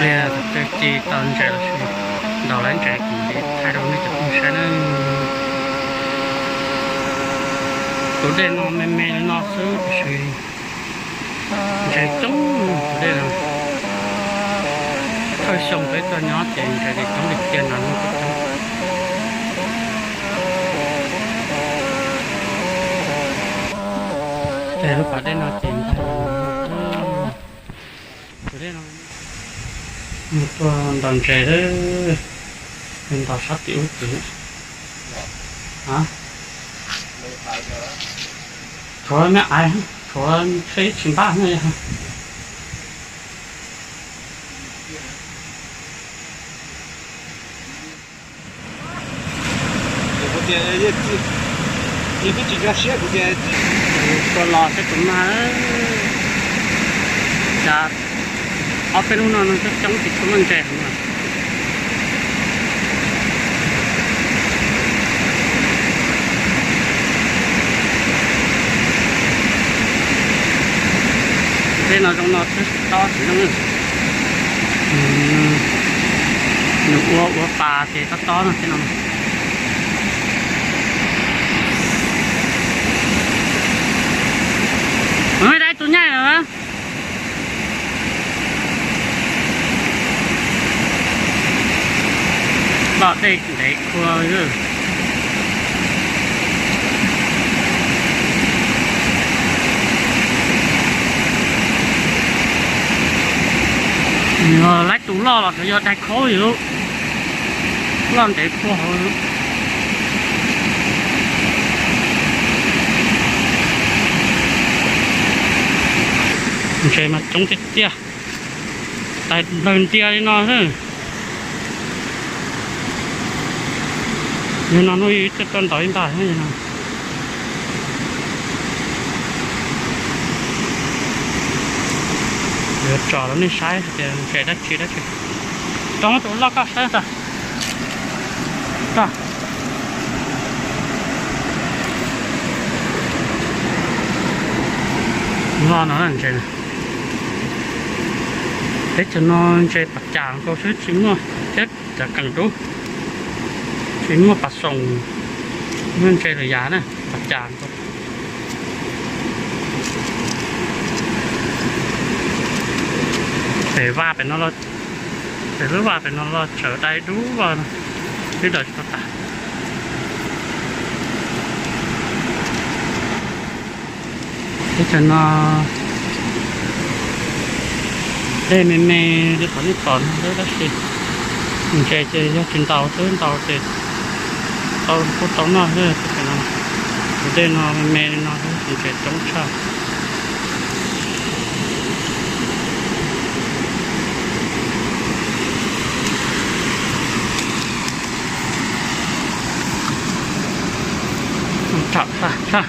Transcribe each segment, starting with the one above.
Txawm tsis tau ntses los sis ntaus lawv ntses kuv thaij rau nej cov phooj ywg saib na. Tus dej no me me li no xwb tiam sis ntses coob tus dej no. Thawj xyoo peb tuaj nyob ces ntses coob tiag tiag no, coob. Ces lub pas dej no ces ntau, tus dej no mus tuaj ntaus ntses, ntaus sab tim ub tim. Tshuav me aiv, tshuav tsheb tsis npaj no. Kuv tias, kuv twb tsis nkag siab kuv tias, tua los saib tus mag. Cas ob peb hnub no no coob coob tsis tshua muaj ntses heev. Tej no zoo no xwb tob tsis zoo. Nws ua ua pas ces tob tob no tej no. Dai tus nyaij no. Loj dej ntev khuav. Laib tus loj los xyov yog dai khaub li, loj ntev khuav hauv. Ntses mas coob tiag tiag, tais nplawg ntia li no xwb. Yog no hnub ib tuaj ntaus ib npag no. Yuav tsom rau nej saib tias ntses dab tsi dab tsi. Rau muab tus loj koj saib tso. Loj no ntses. Teb chaws no ntses pas cas nkaus xwb tsis muaj thiab cov keem dub, tsis muaj pas xoom, muaj ntses lwm yam na, pas cas nkaus. Pem vaj pem no, pem lub vaj pem no los tsawv dai dub los twb daws tsis tau tas. Teb chaws no dej me me li qhov nej pom no xwb tab sis ntses ces yog tsis ntaus xwb, ntaus ces tau kuj tau noj xwb. Tus dej no me me li no xwb ntses coob tshaj. Tshaj tshaj.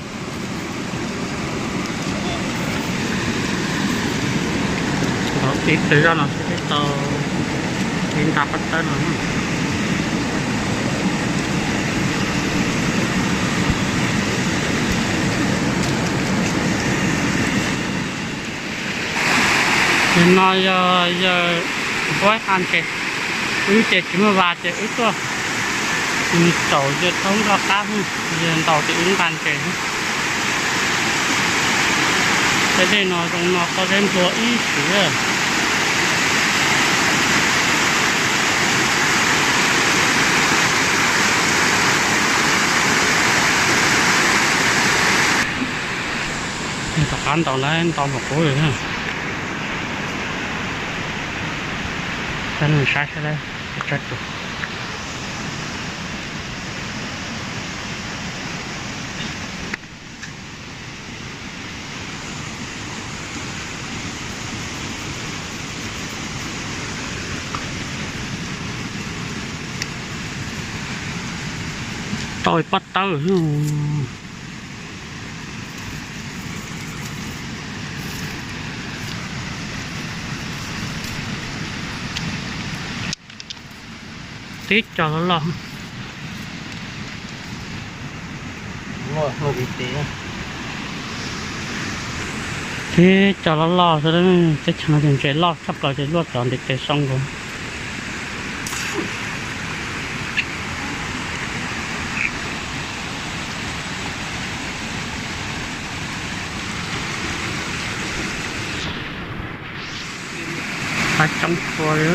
Ib tw zoj no xwb twb tau ib nta pob tawb no. Nim no yog yawg npuab ib nqa ntses, wb ces tsis muaj vas ces wb tuaj caum yawg thaub nroj qab, yawg ntaus ces wb nqa ntses. Tej dej no zoo no pob zeb nplua ib si. Tom qab ntaus lawv ntaus npaum qub li na. Saib saib saib. Tau pob tawb. Tib co loj loj. Tib cov loj loj xwb, teb chaws no ces ntses loj tshaj plaws ces luaj cov ntiv tes soo nkaus. Qab coob kawg li.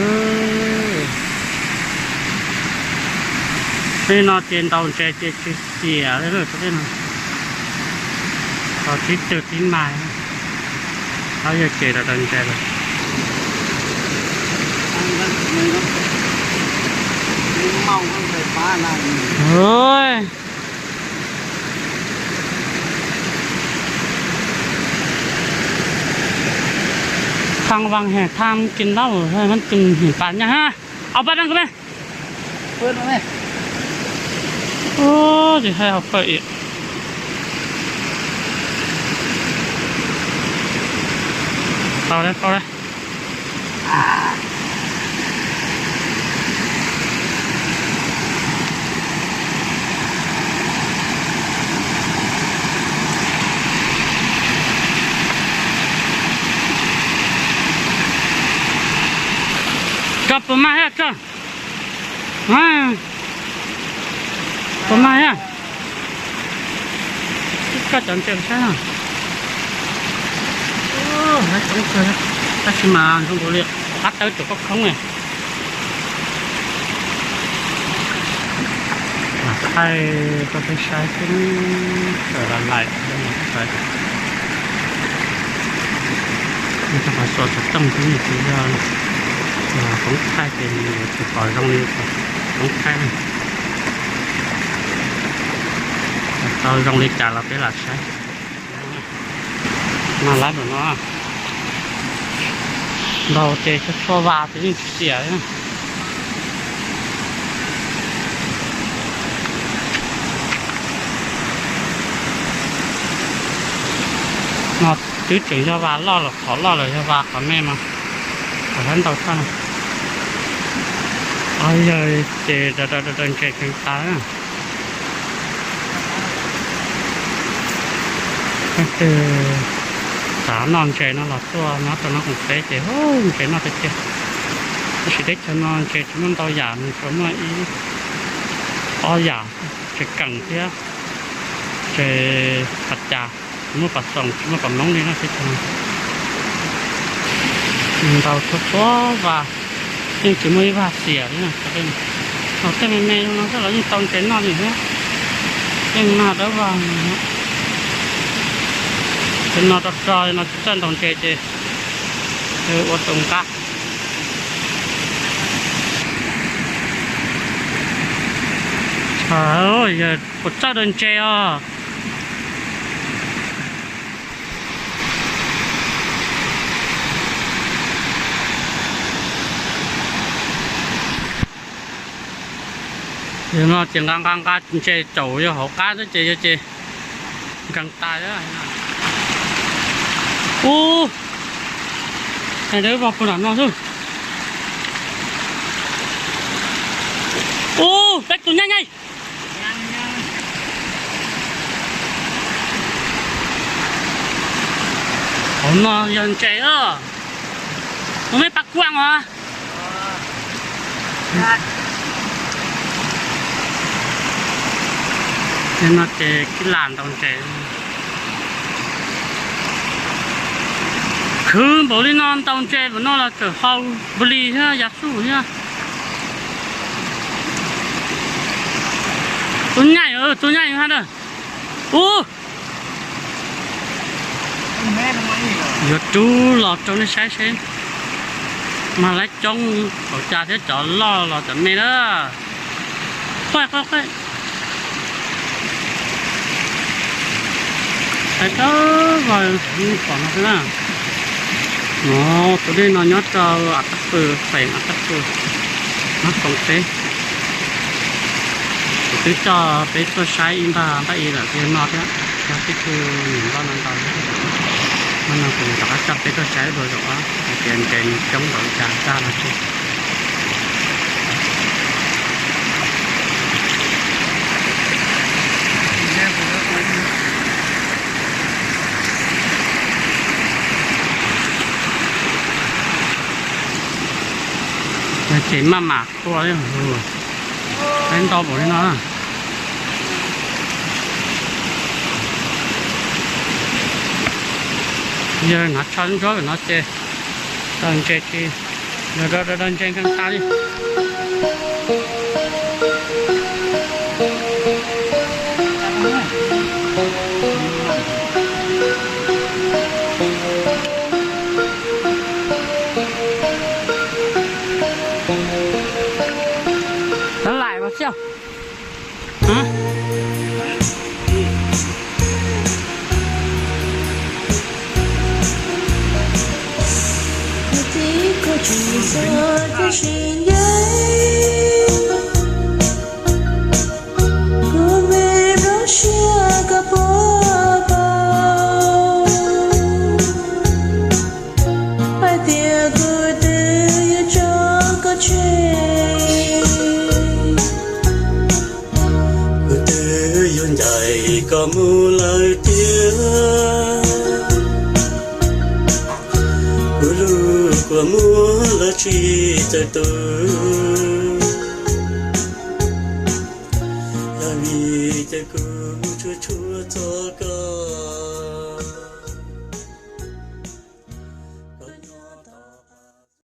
Tej no ces ntaus ntses ces tsis xiam li lawm, tej no tau tib tug tib mas, tau yog ces rau ntses lawm. Tham vas hem tham kis laub, mab kis hem pas nyaj ha. Au paj dab kuv me. Ub, tsis hais hauv pawg ib. Tau dab, tau dab. Koj puas mag thiab koj? Puas mag thiab? Koj cov ntses saib no. Tab sis mas zoo nkaus li qab tawb tsuas koj khoob ne. Lam thaij rau peb saib xwb, tawm lam laim rau peb saib. Rau qhov xuas xov tooj xwb, tsis yog, yog koob thaij ces yuav tsis pom zoo li koob thaij na. Tau zoo li cas los peb lam saib. Mas lab ntawm no ntaus ces tshuaj tshuaj vas ces yeej tsis xiam li. No twb tseem yog vas loj los qhov loj lawm, yog vas qhov me mas qhov hab ntau tshaj no. Yog ces raws raws ntses tseem tas. Leej twg xav noj ntses no los tuaj nyob rau no koom teb ces ntses noj tiag tiag. Tab sis teb chaws no ntses tsis muaj ntau yam, nws tsuas muaj ib ob yam, ntses keem thiab ntses pas cas, tsis muaj pas xoom tsis muaj pas moob li no teb chaws no. Ntaus txhua txhua vas, yeej tsis muaj ib vas xiam li. Ntaus tej me me no xwb los yeej tau ntses noj li thiab. Yeej mag dawb vag. Ces no rog rog li no tsis txawj ntaus ntses ces ua tau nqa. Yawg puas txawj daws ntses os? Yog no ces nqa nqa nqa ntses caum yog hauv qab xwb ces yog ces nkees tas. Ub, dawb vag puag nram no xwb. Ub, peb tus nyab nyaij. Hauv no yog ntses os. Ua mej pab kuaj os. Ces no ces kib lam ntaus ntses. Khwv npaum li no ntaus ntses npaum no los txawm hau nplig thiab yav xuj thiab. Tus nyaij, tus nyaij ha na. Ub, yuav rub los rau nej saib seb mag lab coob npaum cas thiab cov loj los cov me na. Qaj qaj qaj. Saib dawb vag, nej pom no xwb na. No tus dej no nyob rau Av Taj Pw, xeem Av Taj Pw, Mab Koom teb. Kuv twb coj peb tuaj saib ib npag npaj i lawm tiag no thiab, yog tib tug niam npaj no ntau thiab. Hnub no kuv rov qab coj peb tuaj saib dua zaum ob hais tias ntses nws coob npaum li cas tag no tsis. Ces maj mam tua li, peb nto npaum li no na. Yog hnov tsho ntsuab no ces daws ntses ces yog daws ntses nkees tas li. Lawv laim mas xwb. Kuv txiv kuv tsis txog thiab sib ncaim, kuv me nplooj siab koj puas paub, hais tias kuv twb yuav tso koj tseg. Kuv twb yuav ncaim koj mus lawm tiag, kuv lub kua muag los tsis txawj tu. Yog vim tias kuv tshua tshua txog koj,